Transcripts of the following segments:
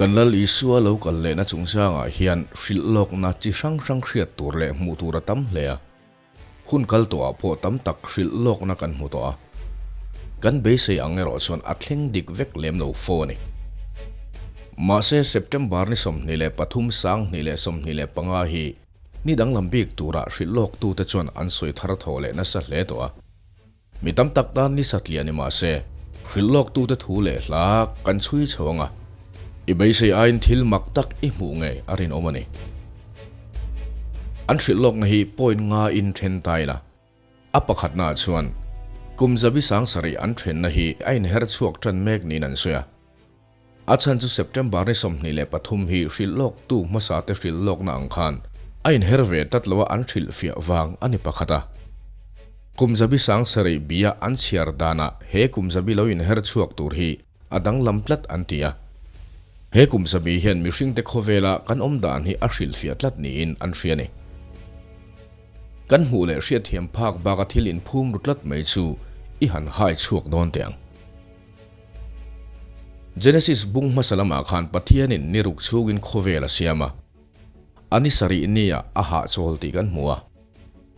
Kan Lal Isua lo kal lehna chungchangah hian hrilh lawkna chi hrang hrang hriat tur leh hmuh tur a tam hle a. Hun kal tawhah pawh tam tak hrilh lawkna kan hmu tawh a. Kan beisei ang erawh chuan a thleng dik vek lem lo fo a ni. Mahse September ni 23 2025 hi ni danglam bik tura hrilh lawktute chuan an sawi thar thaw leh nasa hle tawh a. Mi tam tak tan ni satliah ni mah se, hrilh lawktute thu leh hla kan chhui chho ang a, i beisei aiin thil mak tak i hmuh ngei a rinawm a ni. An hrilh lawkna hi point nga in then ta ila. A pakhatnaah chuan, kum zabi sang sarih an thenna hi a inher chhuak tan mek niin an sawi a. A chhan chu September ni 23 hi hrilh lawktu hmasate hrilh lawkna ang khan a inher ve tlat lo a an hrilh fiah vang a ni pakhat a. Kum zabi sang sarih bia an chhiar danah he kum zabi lo inher chhuak tur hi a danglam tlat an ti a. He kum zabi hian mihringte khawvela kan awm dan hi a hrilh fiah tlat niin an hria a ni. Kan hmuh leh hriatthiam phak baka thil inphum ru tlat mai chu i han hai chhuak dawn teh ang. Genesis bung hmasa lamah khan Pathianin ni ruk chhungin khawvel a siam a, a ni sarih nia a hahchawl tih kan hmu a.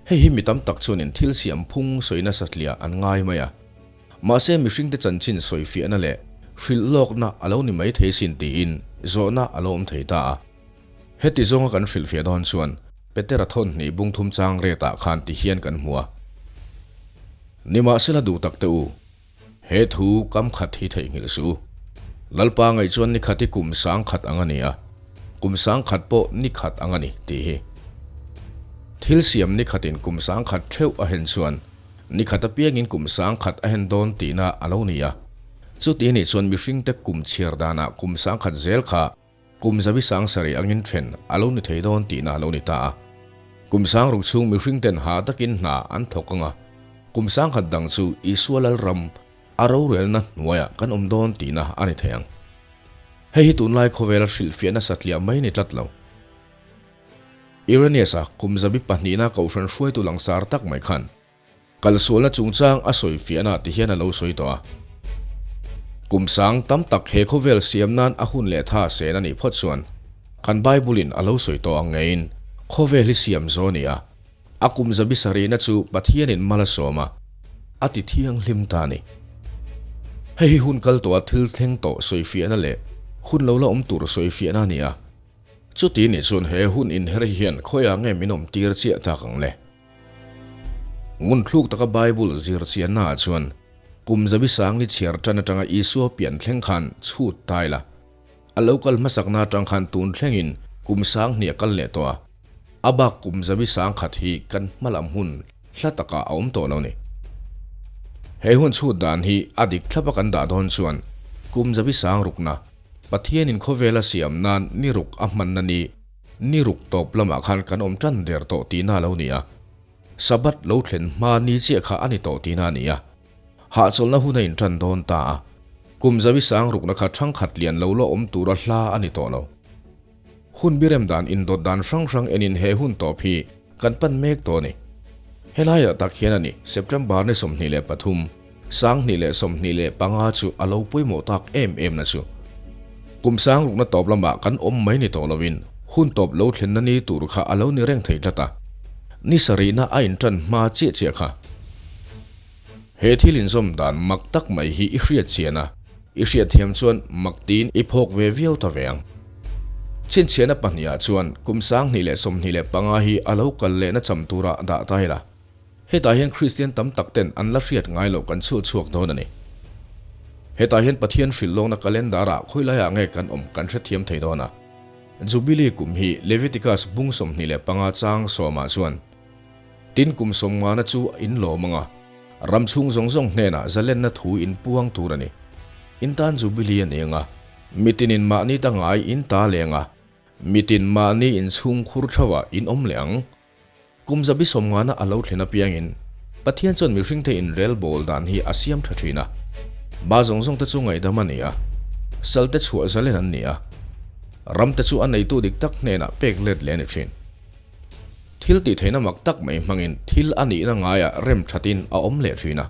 Hei hi mi tam tak chuanin thil siam phung sawi nasa tliah an ngai mai a. Mahse mihringte chanchin sawi fiahna leh hrilh lawkna a lo ni mai thei sin tiin zawhna a lo awm thei ta a. Heti zawnga kan hrilhfiah dawn chuan Petera thawnhnih bung thum chang retah khan ti hian kan hmu a. Nimahsela duh tak teh u. He thu kam khat hi theihnghilh suh u. Lalpa ngaih chuan ni khat hi kum sang khat ang a ni a, kum sang khat pawh ni khat ang a ni tih hi. Thil siam ni khatin kum sang khat theuh a hen chuan ni khat apiangin kum sang khat a hen dawn tihna a lo ni a. Chuti nih chuan mihringte kum chhiar danah kum sang khat zel kha Kum zabi sang sarih angin then a lo ni thei dawn tihna a lo ni ta a. Kum sang ruk chhung mihring ten hah takin hna an thawk ang a, kum sang khat dang chu Isua Lalram a rorelna hnuaiah kan awm dawn tihna a ni thei ang. Hei hi tunlai khawvela hrilhfiahna satliah mai ni tlat lo. Irenaeus-a kum zabi pahnihna kohhran hruaitu langsar tak mai khan Kalsualna chungchang a sawi fiahna ti hian a lo sawi tawh a. Kum sang tam tak he khawvel siam nan a hun leh tha sen a nih phawt chuan kan Bible-in a lo sawi tawh ang ngeiin khawvel hi siam zo a ni a, a kum zabi sarihna chu Pathianin mal a sawm a, a ti thianghlim ta a ni. Hei hi hun kal tawha thil thleng tawh sawi fiahna leh hun lo la awm tur sawi fiahna a ni a. Chuti nih chuan he hun inher hian khawiah nge min awm tir chiah tak ang le? Ngunthluk taka Bible zir chiannaah chuan kum zabi sangli chhiar tan atanga Isua pian thleng khan chhut tai la. A lo kal hmasakna atang khan tun thlengin kum sanghnih a kal leh tawh a. A bak kum zabi sangkhat hi kan hma lam hun hla takah a awm tawh lo ni. He hun chhut dan hi a dik thlapa kan dah dawn chuan kum zabi sang rukna Pathianin khawvela siam nan ni ruk a hmanna ni Ni ruk tawp lamah khan kan awm tan der tawh tihna a lo ni a, Sabbath lo thlen hma ni chiah kha a ni tawh tihna a ni a. Hahchawlhna hun a intan dawn ta a, kum zawi sang rukna kha thangkhat lian lo la awm tura hla a ni tawh lo. Hun birem dan indawt dan hrang hrang enin he hun tawp hi kan pan mek tawh a ni. Helaiah tak hian a ni September ni 23, 2025 chu a lo pawimawh tak em em na chu. Kum sang rukna tawp lamah kan awm mai ni tawh lovin hun tawp lo thlenna ni tur kha a lo ni reng thei tlat a, ni sarihna a intan hma chiah chiah kha. He thil inzawm dan mak tak mai hi i hriat chian a, i hriat thiam chuan mak tiin i phawk ve viau ta ve ang. Chhinchhiahna pahnihah chuan kum 2025 hi a lo kal lehna cham turah dah ta ila. Hetah hian Kristian tam tak ten an la hriat ngai loh kan chhuah chhuak dawn a ni. Hetah hian Pathian hrilh lawkna calendar ah khawilaiah nge kan awm kan hrethiam thei dawn a. Jubilee kum hi Leviticus bung 25 chang sawmah chuan, Tin kum sawmngana chu in lawm ang a, ram chhung zawng zawng hnenah zalenna thu in puang tur a ni. In tan Jubilee a ni ang a, mitinin mahni ta ngai in ta leng a, mitin mahni inchhung khur thauhah in awm leh ang. Kum zabi sawmngana a lo thlen apiangin Pathian chuan mihringte inrel bawl dan hi a siam tha thin a. Ba zawng zawngte chu ngaihdam a ni a, salte chhuah zalen an ni a, ramte chu a neitu dik tak hnenah pek let leh a ni thin. Thil tih theihna mak tak mai hmangin thil a nihna ngaiah rem thatin a awm leh thin a.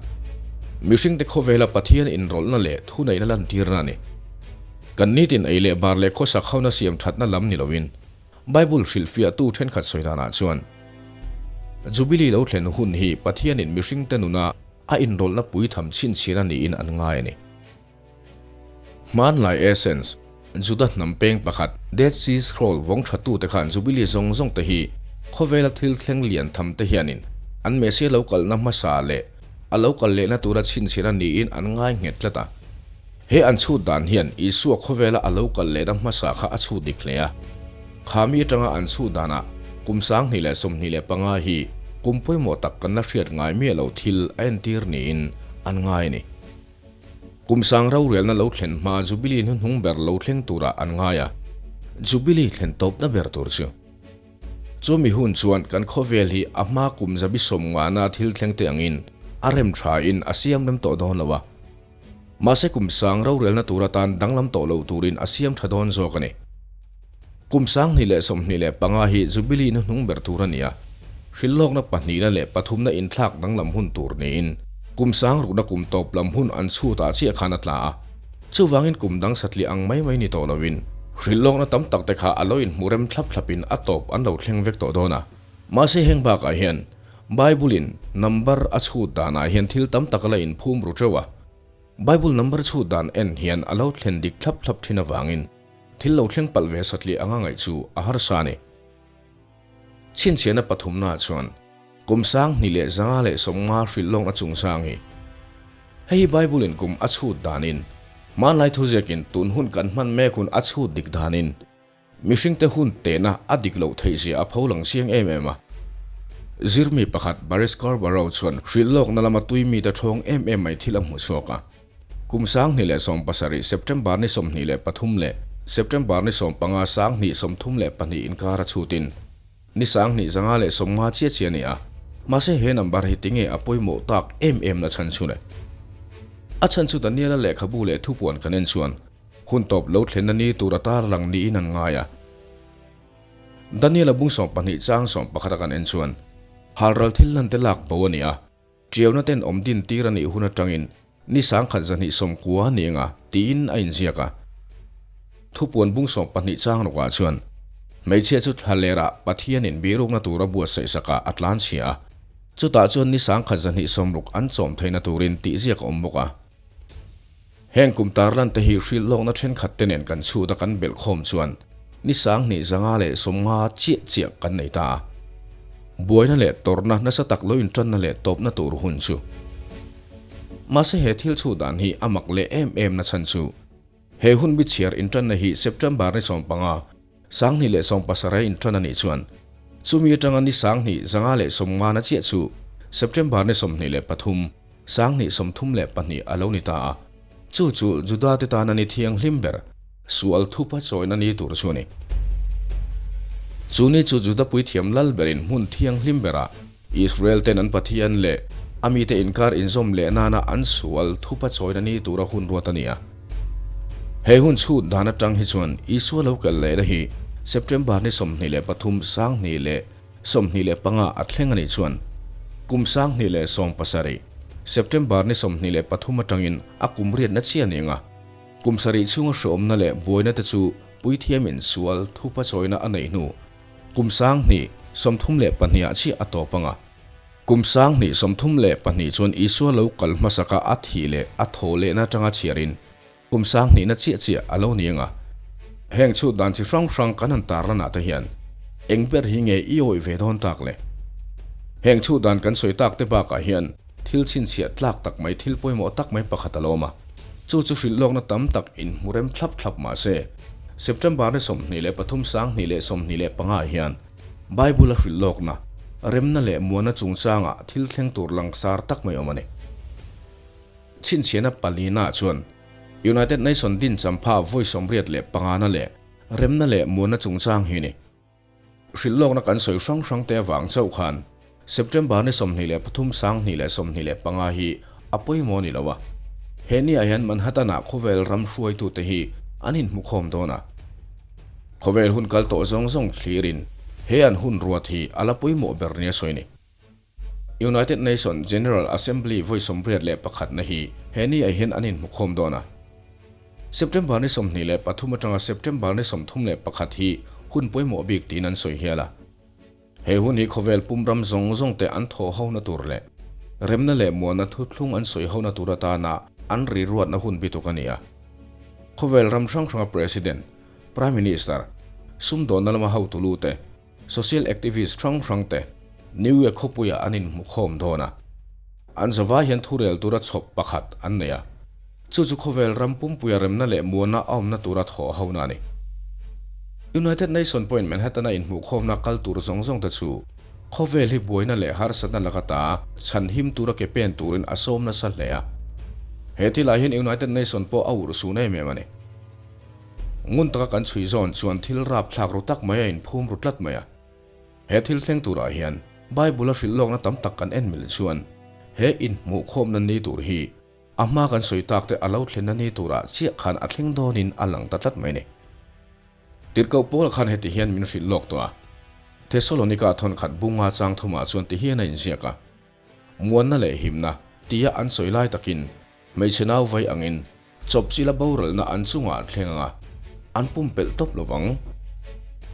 Mihringte khawvela Pathian inrawlhna leh thuneihna lantirna a ni. Kan nitin ei leh bar leh khawsak hona siam thatna lam ni loin Bible hrilhfiahtu thenkhat sawi danah chuan Jubilee lo thlen hun hi Pathianin mihringte nuna a inrawlhna puitham chhinchhiahna niin an ngai a ni. Hmanlai Essence, Juda hnam peng pakhat Dead Sea Scroll vawng thattute khan Jubilee zawng zawng te hi khawvela thil thleng lian tham te hianin an Messiah lo kalna hmasa leh a lo kal lehna tura chhinchhiahna niin an ngai nghet tlat a. He an chhut dan hian Isua khawvela a lo kal lehna hmasa kha a chhut dik hle a. Khami atanga an chhut danah kum 2025 hi kum pawimawh tak kan la hriat ngai miah lo thil a entir niin an ngai a ni. Kum sang rorelna lo thlen hma Jubilee hnuhnung ber lo thleng turah an ngai a, Jubilee thlen tawpna ber tur chu. Chumi hun chuan kan khawvel hi a hma kum zabi sawm ngana thil thleng te angin a rem thain a siam rem tawh dawn lo a. Mahse kum sang rorelna tur atan danglam tawh lo turin a siam tha dawn zawk a ni. Kum 2025 hi Jubilee hnuhnung ber tur a ni a, hrilhlawkna pahnihna leh pathumna inthlak danglam hun tur niin kum sang rukna kum tawp lam hun an chhutah chiah khan a tla a. Chuvangin kum dang satliah ang mai mai ni tawh lovin hrilhlawkna tam tak te kha a lo inhmu rem thlap thlapin a tawp an lo thleng vek tawh dawn a. Mahse heng bakah hian Bible-in number a chhut danah hian thil tam tak a la inphum ru teuh a. Bible number chhut dan en hian a lo thlen dik thlap thlap thin avangin Thil lo thleng palh ve satliah anga ngaih chu a harsa a ni. Chhinchhiahna pathumnaah chuan kum 2150 hrilh lawkna chungchang hi. Hei hi Bible-in kum a chhut danin, hmanlai thuziakin tun hun kan hman mek hun a chhut dik danin, mihringte hun tehna a dik loh theihzia a pho lang chiang em em a. Zirmi pakhat Barry Scarborough chuan hrilh lawkna lama tui mite ṭhawng em em mai thil a hmu chhuak a. Kum 2017 September ni 23 leh September ni 15 2032 inkar a chhutin ni 2590 chiah chiah a ni a, mahse he number hi tinge a pawimawh tak em em na chhan chu le? A chhan chu Daniela lehkhabu leh thupuan kan en chuan hun tawp lo thlenna ni tur a tarlang niin an ngai a. Daniela bung 12 chang 11 a kan en chuan halral thil lan te lak bo a ni a. Ṭiauna ten awm din tir a nih hun aṭangin ni 1190 a ni anga tiin a inziak a. Thupuan bung 12 chang rawkah chuan hmeichhia chu thla lerah Pathianin birukna tura buatsaih sakah a tlanchhia a, chutah chuan ni 1160 an chawm theihna turin tih ziak a awm bawk a. Heng kum tarlan te hi hrilhlawkna thenkhat te nen kan chhut a kan belh khawm chuan ni 2590 chiah chiah kan nei ta a. Buaina leh tawrhna nasa tak lo intanna leh tawpna tur hun chu. Mahse he thil chhut dan hi a mak leh em em na chhan chu he hun bi chhiar intanna hi September ni 15, 2017 intan a nih chuan chumi atanga ni 2590 na chiah chu September ni 23, 2032 a lo ni ta a, chu chu Judate tana ni thianghlim ber, sual thupa chawina ni tur chu a ni. Chu ni chu Juda puithiam lal berin hmun thianghlim berah Israel ten an Pathian leh a mite inkar inzawm leh nana an sual thupa chawina ni tura hun ruat a ni a. He hun chhut dan atang hi chuan Isua lo kal lehna hi September ni 23 2025 a thleng a nih chuan kum 2017 September ni 23 atangin a kum riatna chiah a ni ang a, kum sarih chhunga hreawmna leh buaina te chu puithiamin sual thupa chawina a neih hnu kum 2032 ah chiah a tawp ang a. Kum 2032 chuan Isua lo kal hmasaka a thih leh a thaw lehna atanga chhiarin Kum sanghnihna chiah chiah a lo ni ang a, heng chhut dan chi hrang hrang kan han tarlanah te hian eng ber hi nge i awih ve dawn tak le? Heng chhut dan kan sawi tak te bakah hian thil chhinchhiah tlak tak mai thil pawimawh tak mai pakhat a lo awm a, chu chu hrilh lawkna tam tak inhmu rem thlap thlap mah se, September ni 23 2025 ah hian Bible a hrilh lawkna, remna leh muanna chungchangah thil thleng tur langsar tak mai awm a ni. Chhinchhiahna palina chuan United Nation din champha vawi 85 na leh remna leh muanna chungchang hi ni. Hrilhlawkna kan sawi hrang hrang te avang chauh khan September ni 23 2025 hi a pawimawh ni lo a. He niah hian Manhattan-ah khawvel ram hruaitute hi an inhmukhawm dawn a. Khawvel hun kal tawh zawng zawng thlirin he an hun ruat hi a la pawimawh ber nia sawi ni. United Nation General Assembly vawi 81 na hi he ni ah hian an inhmukhawm dawn a. September ni 23 atanga September ni 31 hi hun pawimawh bik tiin an sawi hial a. He hun hi khawvel pum ram zawng zawng te an thawh hona tur leh remna leh muanna thuthlung an sawi hona tur atana an ri ruatna hun bituk a ni a. Khawvel ram hrang hranga President, Prime Minister, sumdawnna lama hotu lu te, Social activist hrang hrang te New York khawpuiah an inhmukhawm dawn a. An zavai hian thurel tura chhawp pakhat an nei a. Chu chu khawvel ram pumpuia remna leh muanna a awmna tura thawh hona a ni. United Nation pawhin Manhattan-a inhmuhkhawmna kal tur zawng zawng te chu khawvel hi buaina leh harsatna laka ta chhanhim tura ke pen turin a sawm nasa hle a. He thilah hian United Nation pawh a urhsun em em a ni. Ngun taka kan chhui zawn chuan thil rapthlak ru tak mai a inphum ru tlat mai a. He thil thleng turah hian Bible-a hrilh lawkna tam tak kan en mil chuan he inhmuhkhawmna ni tur hi a hma kan sawi tak te a lo thlenna ni turah chiah khan a thleng dawnin a lang ta tlat mai a ni. Tirhkoh Paula khan heti hian min hrilh lawk tawh a, Thesalonika thawnkhat bunga chang thumah chuan ti hian a inziak a, Muanna leh himna tia an sawi lai takin hmeichhe nau vai angin Chawpchila boralna an chungah an thleng ang a, an pumpelh tawp lo vang.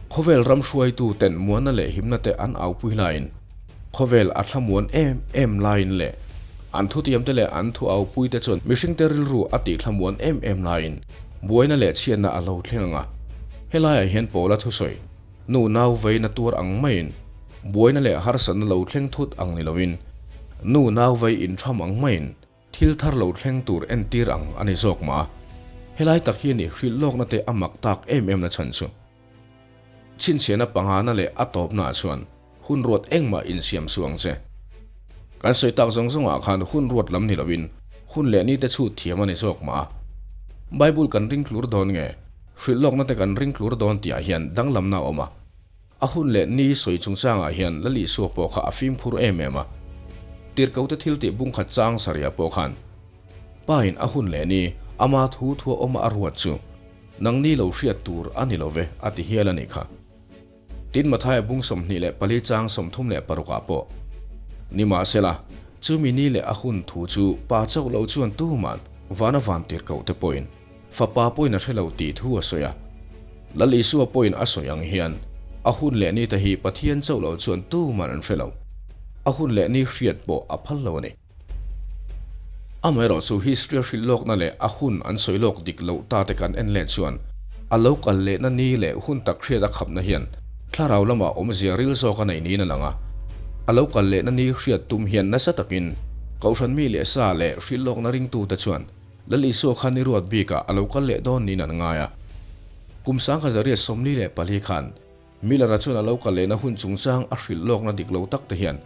Khawvel ram hruaitu ten muanna leh himna te an aupui laiin, khawvel a thlamuan em em laiin leh an thutiamte leh an thu aupuite chuan mihringte rilru a tih thlamuan em em laiin buaina leh chhiatna a lo thleng ang a. Helaiah hian Paula thusawi, nu nau veina tuar ang maiin buaina leh harsatna lo thleng thut ang ni loin, nu nau vei intham ang maiin, Thil thar lo thleng tur entir ang a ni zawk mah a, helai tak hi a ni hrilh lawkna te a mak tak em em na chhan chu. Chhinchhiahna pangana leh a tawpnaah chuan hun ruat engmah insiam suh ang che. Kan sawi tak zawng zawngah khan hun ruat lam ni loin hun leh ni te chhut thiam a ni zawk mah a. Bible kan ring tlur dawn nge, hrilh lawkna te kan ring tlur dawn tihah hian danglamna a awm a. A hun leh ni sawi chungchangah hian Lal Isua pawh kha a fimkhur em em a. Tirhkote thil tih bungkhat chang sarihah pawh khan, Pain a hun leh ni ama thu thua awma a ruat chu nangni lo hriat tur a ni lo ve a ti hial a nih kha. Tin Mathaia bung 24 chang 36 ah pawh, Nimahsela, chumi ni leh a hun thu chu Pa chauh lo chuan tuman vana van tirhkohte pawhin Fapa pawhin a hre lo tih thu a sawi a. Lal Isua pawhin a sawi ang hian a hun leh ni te hi Pathian chauh lo chuan tuman an hre lo. A hun leh ni hriat pawh a phal lo a ni. Amaherawh chu history a hrilh lawkna leh a hun an sawi lawk dik loh ta te kan en let chuan a lo kal lehna ni leh hun tak hriat a khapna hian thlarau lamah awmzia ril zawk a nei niin a lang a. A lo kal lehna ni hriat tum hian nasa takin Kohhran mi leh sa leh hrilh lawkna ringtute chuan Lal Isua khan i ruat bikah a lo kal leh dawn niin an ngai a. Kum 1944 khan Miller-a chuan a lo kal lehna hun chungchang a hrilh lawkna dik lo tak te hian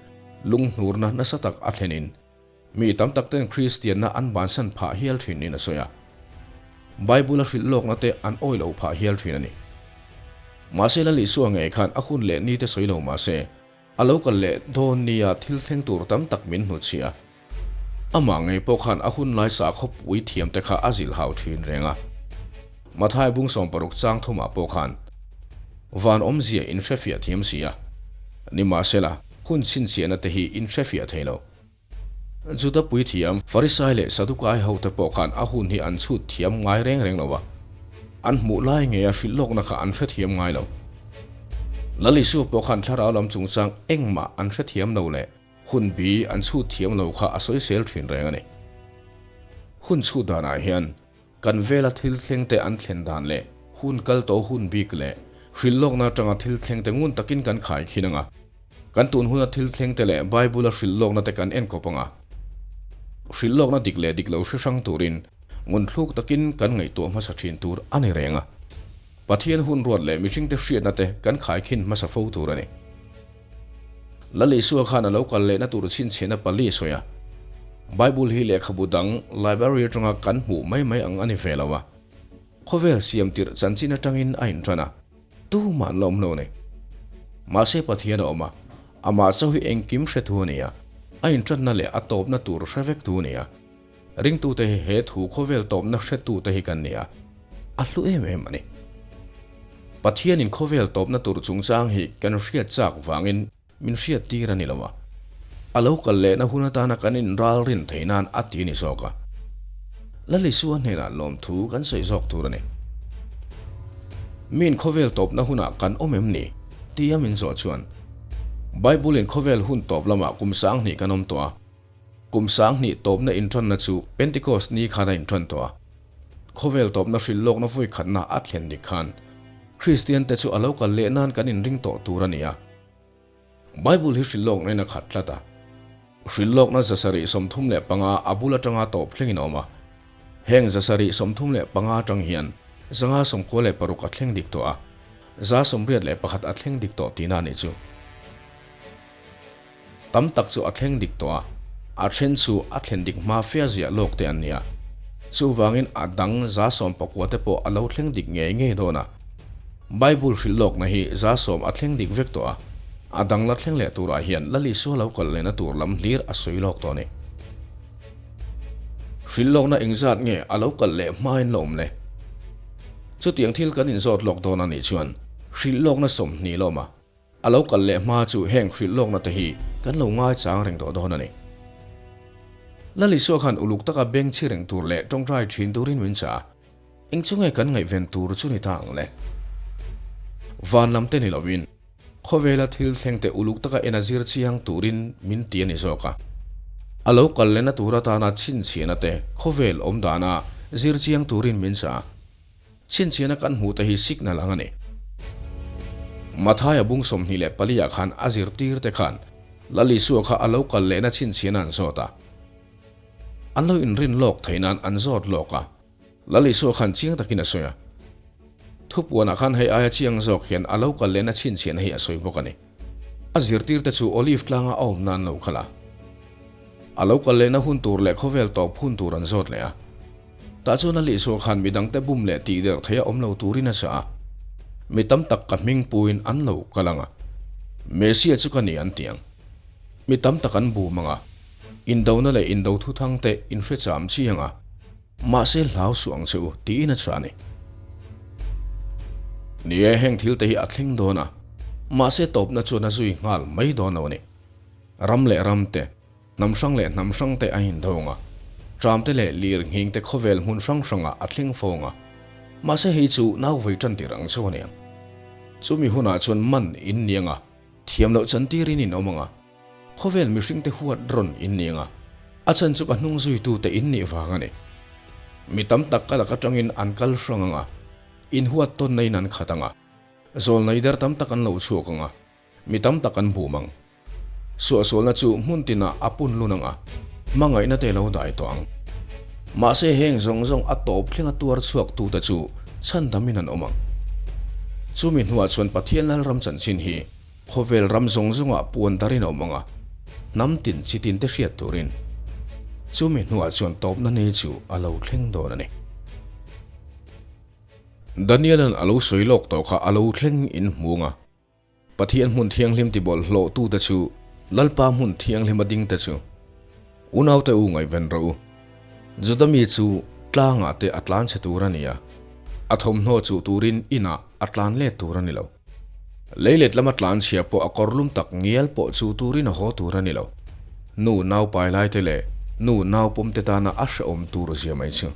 lunghnurna nasa tak a thlenin mi tam tak ten Kristianna an bansan phah hial thin niin a sawi a. Bible a hrilh lawkna te an awi lo phah hial thin a ni. Mahse Lal Isua ngei khan a hun leh ni te sawi lo mahse a lo kal leh dawn nia thil thleng tur tam tak min hnutchhiah a. Amah ngei pawh khan a hun lai sakhawpui thiamte kha a zilh hau thin reng a. Mathai bung 60 chang thumah pawh khan van awmzia in hrefiah thiam si a, nimahsela hun chhinchhiahna te hi in hrefiah thei lo. Juda puithiam, Farisai leh Sadukai hote pawh khan a hun hi an chhut thiam ngai reng reng lo a, an hmuh lai ngeia hrilh lawkna kha an hrethiam ngai lo. Lal Isua pawh khan thlarau lam chungchang engmah an hrethiam lo leh Hun bi an chhut thiam lo kha a sawisel thin reng a ni. Hun chhut danah hian kan vela thil thlengte an thlen dan leh hun kal tawh hun bik leh hrilh lawkna atanga thil thlengte ngun takin kan khai khin ang a. Kan tun huna thil thlengte leh Bible-a hrilh lawkna te kan enkawp ang a. Hrilh lawkna dik leh dik lo hre hrang turin ngun thluk takin kan ngaihtuah hmasa thin tur a ni reng a. Pathian hun ruat leh mihringte hriatna te kan khaikhin hmasa fo tur a ni. Lal Isua khan a lo kal lehna tur chhinchhiahna pali a sawi a. Bible hi lehkhabu dang library atanga kan hmuh mai mai ang a ni ve lo a. Khawvel siam tirh chanchin atangin a intan a, tumah an la awm lo a ni. Mahse Pathian a awm a, amah chauh hi engkim hretu a ni a, a intanna leh a tawpna tur hre vektu a ni a. Ringtute hi he thu khawvel tawpna hretute hi kan ni a, a hlu em em a ni. Pathianin khawvel tawpna tur chungchang hi kan hriat chak vangin min hriat tir a ni lo a, a lo kal lehna hun atana kan inralrin theih nan a ti a ni zawk a. Lal Isua hnenah lawmthu kan sawi zawk tur a ni. Miin khawvel tawpna hunah kan awm em ni? tia min zawh chuan, Bible-in khawvel hun tawp lamah kum sanghnih kan awm tawh a. Kum sanghnih tawpna inṭanna chu Pentecost ni khan a inṭan tawh a. Khawvel tawpna hrilh lawkna vawi khatna a thlen dik khan Kristiante chu a lo kal leh nan kan inring tawh tur a ni a. Bible hi hrilh lawkna in a khat tlat a. Hrilh lawkna 735 a bul atanga tawp thlengin a awm a. Heng 735 atang hian 596 a thleng dik tawh a, 81 a thleng dik tawh tihna a nih chu. Tam tak chu a thleng dik tawh a, a then chu a thlen dik hma fia ziah lawk te an nia. Chuvangin a dang 19 te pawh a lo thleng dik ngei ngei dawn a. Bible hrilh lawkna hi 100 a thleng dik vek tawh a, a dang la thleng leh turah hian Lal Isua lo kal lehna tur lam hlir a sawi lawk tawh a ni. Hrilh lawkna engzat nge a lo kal leh hmain la awm le? Chutiang thil kan inzawt lawk dawn a nih chuan hrilh lawkna 20 la awm a. A lo kal leh hma chu heng hrilh lawkna te hi kan lo ngaichang reng tawh dawn a ni. Lal Isua khan uluk taka beng chhi reng tur leh tawngtai thin turin min chah a, eng chu nge kan ngaihven tur chu ni ta ang le? Van lam te ni lovin khawvela thil thleng te uluk taka en a zir chiang turin min ti a ni zawk a. A lo kal lehna tur atana chhinchhiahna te khawvel awm dana zir chiang turin min chah a. Chhinchhiahna kan hmuh te hi signal ang a ni. Mathaia bung 24 ah khan a zirtir te khan Lal Isua kha a lo kal lehna chhinchhiahna an zawt a. An lo inrin lawk theih nan an zawt lawk a. Lal Isua khan chiang takin a sawi a. Thupuanah khan hei aia chiang zawk hian a lo kal lehna chhinchhiahna hi a sawi bawk a ni. A zirtir te chu Olive tlanga a awmna an lo kal a. A lo kal lehna hun tur leh khawvel tawp hun tur an zawt leh a. Tah chuan a lihsuah khan midangte bum leh tih der theia awm lo turin a chah a. Mi tam tak ka hming puin an lo kal ang a. Messiah chu ka ni an ti ang. Mi tam tak an bum ang a. Indona leh indo thuthang te inhre cham chi ang a. Mahse hlau suh ang che u tiin a chah a ni. Ni e, heng thil te hi a thleng dawn a. Mahse tawpna chuan a zui nghal mai dawn lo a ni. Ram leh ram te. Hnam hrang leh hnam hrang te a indawng a, tram te leh lir nghing te khawvel hmun hrang hrangah a thleng fawng a. Mahse hei chu nau vei tan tir ang chauh a niang. Chumi hunah chuan man in ni anga, thiam loh chan tirin in awm anga, khawvel mihring te huat rawn in ni anga, a chhan chu ka hnung zuitu te in nih vang a ni. Mi tam tak ka lak atangin an kal hrang anga, in huat tawnna in an khat anga, zawlnei der tam tak an lo chhuak anga, Mi tam tak an bum ang. Suahsualna chu hmun tinah a pun lun ang a, hmangaihna te lo dai tawh ang. Mahse heng zawng zawng a tawp thlenga tuar chhuak tute chu chhandamin an awm ang. Chumi hnuah chuan Pathian Lalram chanchin hi khawvel ram zawng zawngah puan darin a awm ang a, hnam tin chi tin te hriat turin. Chumi hnuah chuan tawpna ni chu a lo thleng dawn a ni. Daniel-a'n a lo sawi lawk tawh kha a lo thleng in hmu ang a. Pathian hmun thianghlim tibawlhhlawhtute chu Lalpa hmun thianghlima dingte chu unaute u ngaihven rawh u. Juda mi chu tlangah te a tlan chhe tur a ni a, a thawmhnaw chuh turin inah a tlan let tur a ni lo. Leilet lama tlan chhia pawh a kawrlum tak ngial pawh chuh turin a haw tur a ni lo. Nu naupai laite leh nu naupawmte tana a hrehawm tur zia mai chu.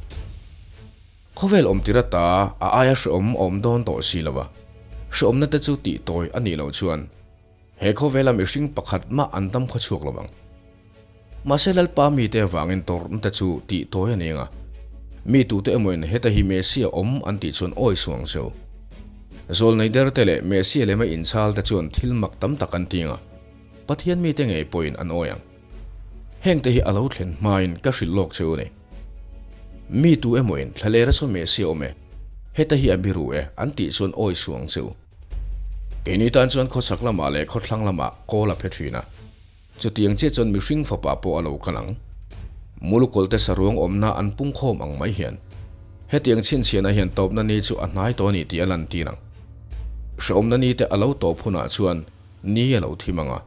Khawvel awm tir ata a aia hrehawm a awm dawn tawh si lo a, hrehawmna te chu tih tawi a nih loh chuan he khawvela mihring pakhat mah an dam khaw chhuak lo ang. Mahse Lalpa mite avangin tawrhna te chu tih tawi a ni ang a, mi tute emawin heta hi Messia awm an tih chuan awi suh ang che u. Zawlnei der te leh Messia lema inchhal te chuan thil mak tam tak an ti ang a, Pathian mite ngei pawhin an awi ang. Hengte hi a lo thlen hmain ka hrilh lawk che u ni. Mi tu emawin thlalera saw Messia awm e, heta hi a biru e an tih chuan awi suh ang che u. Keini tan chuan khawchhak lamah leh khawthlang lamah kawl a phe thin a, chutiang chiah chuan mihring fapa pawh a lo kal ang. Mulukawlte saruang awmna an pungkhawm ang mai hian hetiang chhinchhiahna hian tawpna ni chu a hnai tawh a ni tih a lantir ang. Hrehawmna ni te a lo tawp hunah chuan ni a lo thim ang a.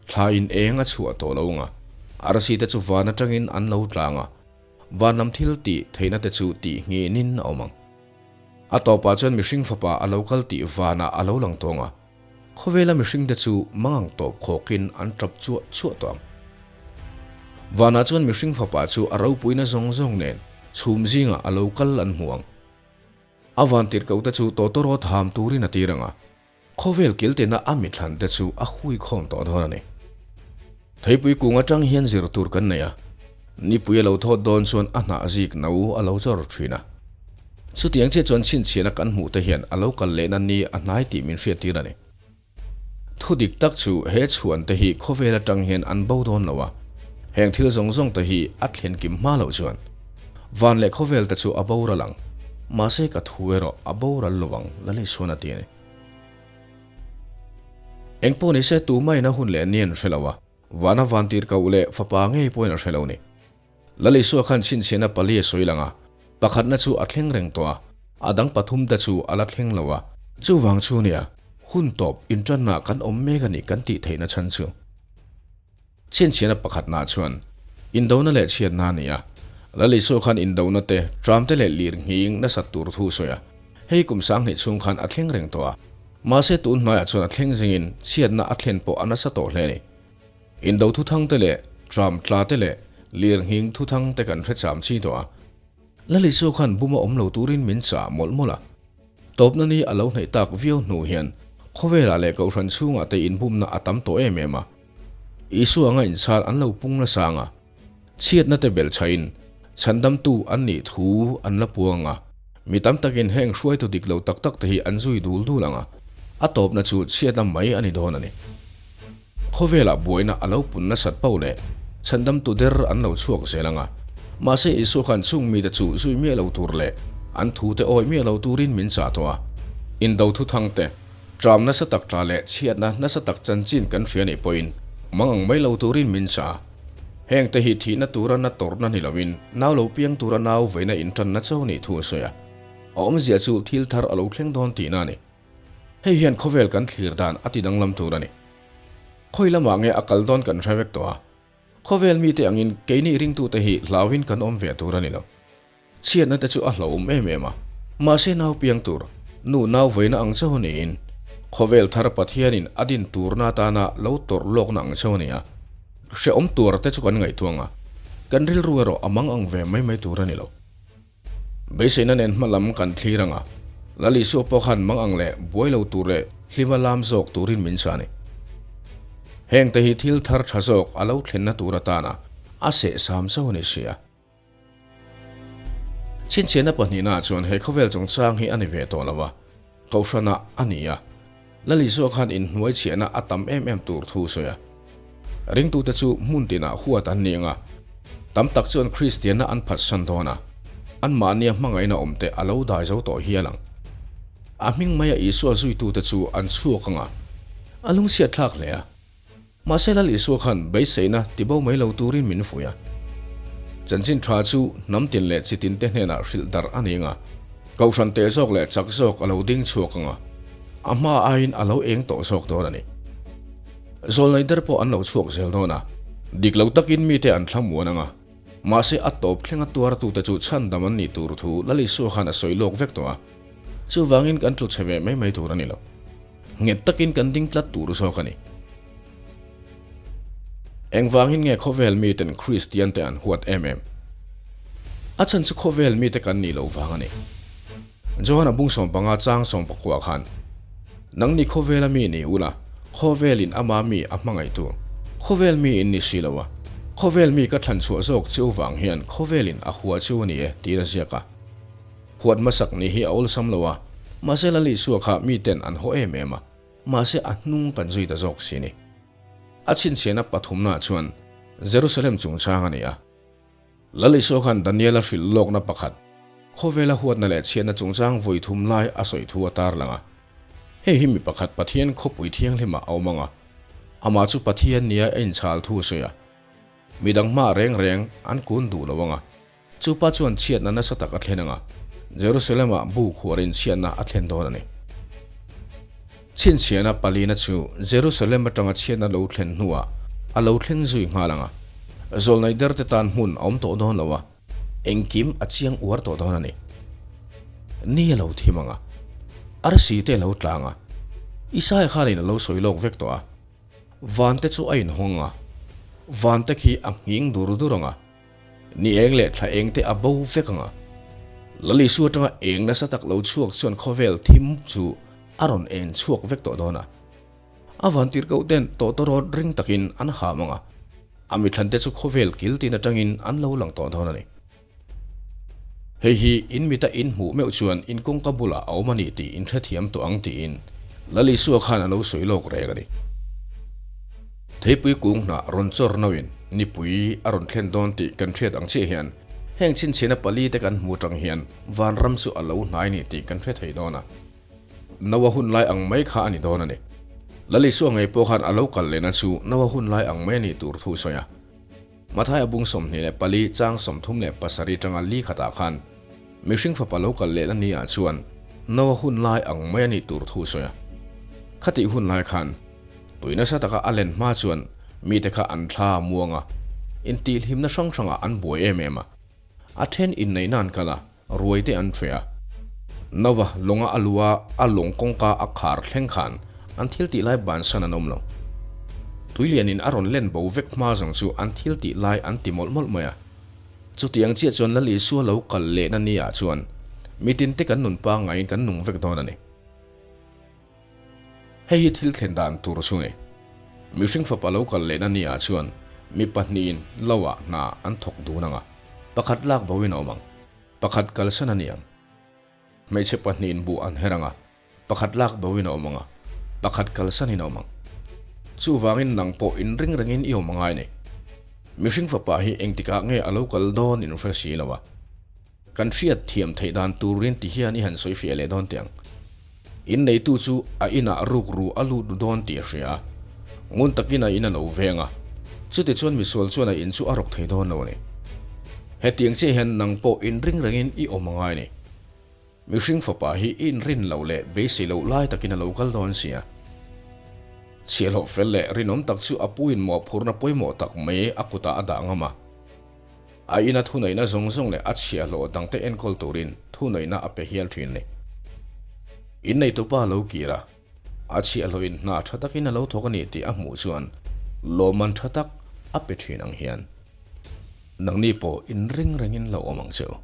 Thla in eng a chhuah tawh lo nga, arsi te chu van atangin an lo tlang a, van lam thil tih theihna te chu tih nginin a awm ang. A tawpah chuan mihring fapa a lo kal tih vanah a lo lang tawng a, khawvela mihring te chu mangang tawp khawkin an tap chuah chuah tawh ang. Vanah chuan mihring fapa chu a ropuina zawng zawng nen. Chhum zingah a lo kal an hmu ang. A vantirhkohte chu tawtawrawt ham turin a tir ang a, khawvel kiltena a mithlante chu a huikhawm tawh dawn a ni. Theipui kung atang hian zir tur kan nei a, nipui a lo thawt dawn chuan a hnah zik no a lo chawr thin a. Chutiang chiah chuan chhinchhiahna kan hmuh te hian a lo kal lehna ni a hnai tih min hriattir a ni. Thu dik tak chu he chhuan te hi khawvel atang hian an bo dawn lo a, heng thil zawng zawng te hi a thlen kim hma loh chuan van leh khawvel te chu a boral ang, mahse ka thu erawh a boral lo ang Lalisuan a ti a ni. Engpawh nise tumahin a hun leh ni an hre lo a, vana vantir koh leh fapa ngei pawhin a hre lo ni. Lalisua khan chhinchhiahna pali a sawi lang a, pakhatna chu a thleng reng tawh a, a dang pathumte chu a la thleng lo a. Chuvang chu nia, hun tawp inṭanna kan awm mek a nih kan tih theihna chhan chu. Chhinchhiahna pakhatnaah chuan indona leh chhiatna a ni a, Lalisua khan indona te, ṭamte leh lirnghing nasat tur thu sawi a, hei kum 2000 chhung khan a thleng reng tawh a, mahse tun hnuaiah chuan a thleng zingin chhiatna a thlen pawh a nasa tawh hle a ni. Indo thuthang te leh tram tla te leh lirnghing thuthang te kan hre cham chi tawh a. Lalisu khan buma awm lo turin min chah mawlh mawlh a. Tawpna ni a lo hnaih tak viau hnu hian khawvelah leh kohhran chhungah te inbumna a tam tawh em em a. Isua anga inchhal an lo pung nasa ang a. Chhiatna te belhchhahin chhandamtu an nih thu an la puang ang a. Mi tam takin heng hruaitu dik lo tak tak te hi an zui dul dul ang a. A tawpna chu chhiatna mai a ni dawn a ni. Khawvelah buaina a lo pun nasat pauh leh chhandamtu der an lo chhuak zel ang a, mahse Isua khan chung mite chu zui miah lo tur leh an thute awih miah lo turin min chah tawh a. Indo thuthang te, ṭam nasa tak tla leh chhiatna nasa tak chanchin kan hria nih pawhin mang ang mai lo turin min chah a. Heng te hi thihna tura na tawrhna ni loin nau lo piang tura nau veina inṭanna cho nih thu a sawi a. A awmzia chu thil thar a lo thleng dawn tihna a ni. Hei hian khawvel kan thlir dan a ti danglam tur a ni. Khawi lamah nge a kal dawn kan hre vek tawh a. Khawvel mite angin keini ringtute hi hlauhin kan awm ve tur a ni lo. Chhiatna te chu a hlauhawm em em a. Mahse nau piang tur, nu nau veina ang chauh niin, khawvel thar Pathianin a din turna atana lo tawrh lawkna ang chauh a ni a. Hrehawm tur te chu kan ngaihtuang a, kan rilru erawh a mang ang ve mai mai tur a ni lo. Beiseina nen hma lam kan thlir ang a, Lal Isua pawh khan mang ang leh buai lo tur leh hlima lam zawk turin min chah a ni. Hengte hi thil thar tha zawk a lo thlenna tur atana a sehsam chauh a ni si a. Chhinchhiahna pahnihnaah chuan he khawvel chungchang hi a ni ve tawh lo a, Kohhranah a ni a. Lal Isua khan inhnuai chhiahna a tam em em tur thu sawi a. Ringtute chu hmun tinah huat an ni ang a, tam tak chuan Kristianna an phatsan dawn a, anmahnia hmangaihna awmte a lo dai zo tawh hial ang. A hming maia Isua zuitute chu an chhuak ang a, a lungchhiat thlak hle a. Mahse Lal Isua khan beiseina tibo mai lo turin min fuih a. Chanchin tha chu hnam tin leh chi tin te hnenah hrilh darh a ni ang a, kohhran teh zawk leh chak zawk a lo ding chhuak ang a, a hma aiin a lo eng tawh zawk dawn a ni. Zawlnei der pawh an lo chhuak zel dawn a, dik lo takin mite an thlamuan ang a, mahse a tawp thlenga tuartute chu chhandam an nih tur thu Lal Isua khan a sawi lawk vek tawh a, chuvangin kan tlu chhe ve mai mai tur a ni lo. Nghet takin kan ding tlat tur zawk a ni. Engvangin nge khawvel miten Kristian te an huat em em? A chhan chu khawvel mite kan nih loh vang a ni. Johana bung 15 chang 19 khan, Nangni khawvela mi ni ula, khawvelin ama mi a hmangaih tur. Khawvel mi in ni si lo a, khawvel mi ka thlan chhuah zawk cheu vang hian khawvelin a hua cheu a ni e, tiin a ziak a. Huat hmasak ni hi a awlsam lo a, mahse Lal Isua kha miten an haw em em a, mahse a hnung kan zui ta zawk si ni. A chhinchhiahna pathumnaah chuan Jerusalem chungchang a ni a. Lal Isua khan Daniela hrilh lawkna pakhat, khawvela huatna leh chhiatna chungchang vawi thum lai a sawi thu a tarlang a. Hei hi mi pakhat Pathian khawpui thianghlimah a awm ang a, amah chu Pathian nia a inchhal thu a sawi a. Midang hmaah reng reng an kun duh lo ang a. Chu pa chuan chhiatna nasa tak a thlen ang a, Jerusalem-ah bu khuarin chhiatna a thlen dawn a ni. Chhinchhiahna palina chu Jerusalem atanga chhiatna lo thlen hnuah a lo thleng zui nghal ang a, zawlnei derte tan hmun a awm tawh dawn lo a, engkim a chiang uar tawh dawn a ni. Ni a lo thim ang a, arsi te a lo tlang a, Isaia khanin a lo sawi lawk vek tawh a, vante chu a inhawng ang a, vante khi a nghing dur dur ang a. Ni eng leh thla eng te a bo vek ang a. Lal Isua atanga eng nasa tak lo chhuak chuan khawvel thim chu a rawn en chhuak vek tawh dawn a. A vantirhkoh ten tawtawrawt ring takin an ham ang a, a mithlante chu khawvel kil tin atangin an lo lang tawh dawn a ni. Hei hi in mita in hmuh meuh chuan in kawngka bulah a awm a ni tih in hrethiam tawh ang tiin Lal Isua khan a lo sawi lawk reng a ni. Theipui kung hnah rawn chawr nauin nipui a rawn thlen dawn tih kan hriat ang chiah hian heng chhinchhiahna pali te kan hmu atang hian vanram chu a lo hnai ni tih kan hre thei dawn a. Noa hun lai ang mai kha a ni dawn a ni. Lal Isua ngei pawh khan a lo kal lehna chu Noa hun lai ang mai a nih tur thu sawi a. Mathaia bung 24 chang 37 tanga li khatah khan mihring fapa lo kal lehna ni ah chuan Noa hun lai ang mai a nih tur thu sawi a. Khatih hun lai khan tui nasa taka a len hma chuan mite kha an thla a muang a, intihhlimna hrang hrangah an buai em em a. A then inneihna an kal a, ruai te an hreh a. Noa lawnga a lu a, a lawng kawngka a khar thleng khan an thil tih lai bansan an awm lo. Tuilianin a rawn len bo vek hma zawng chu an thil tih lai an ti mawlh mawlh mai a. Chutiang chiah chuan Lal Isua lo kal lehna ni ah chuan mitin te kan nun pangaiin kan nung vek dawn a ni. Hei hi thil thlen dan tur chu ni. Mihring fapa lo kal lehna ni ah chuan mi pahnihin lo ah hna an thawk dun ang a, pakhat lak boin a awm ang. Pakhat kalsan a ni ang. Hmeichhe pahnihin buh an her ang a, pakhat lak boin a awm ang a, pakhat kalsanin a awm ang. Chuvangin nang pawh inring rengin i awm angai ni. Mihring fapa hi engtikah nge a lo kal dawn in hre si lo a. Kan hriat thiam theih dan turin ti hian i han sawi fiah leh dawn teh ang. In neitu chu a inah rukru a lut ru dawn tih a hria a. Ngun takin a in a lo veng a. Chutichuan misual chuan a in chu a rawk thei dawn lo a ni. Hetiang chiah hian nang pawh inring rengin i awm a ngai a ni. Mihring fapa hi i inrin loh leh beisei loh lai takin a lo kal dawn sia. Chhiahhlawh fel leh rinawm tak chu a puin mawhphurhna pawimawh tak mai a kutah a dah ngam a. A ina thuneihna zawng zawng leh a chhiahhlawh dangte enkawl turin thuneihna a pe hial thin a ni. Inneitupa a lo kir a, a chhiahhlawhin hna tha takin a lo thawk a ni tih a hmuh chuan lawmman tha tak a pe thin ang hian nangni pawh inring rengin lo awm ang che u.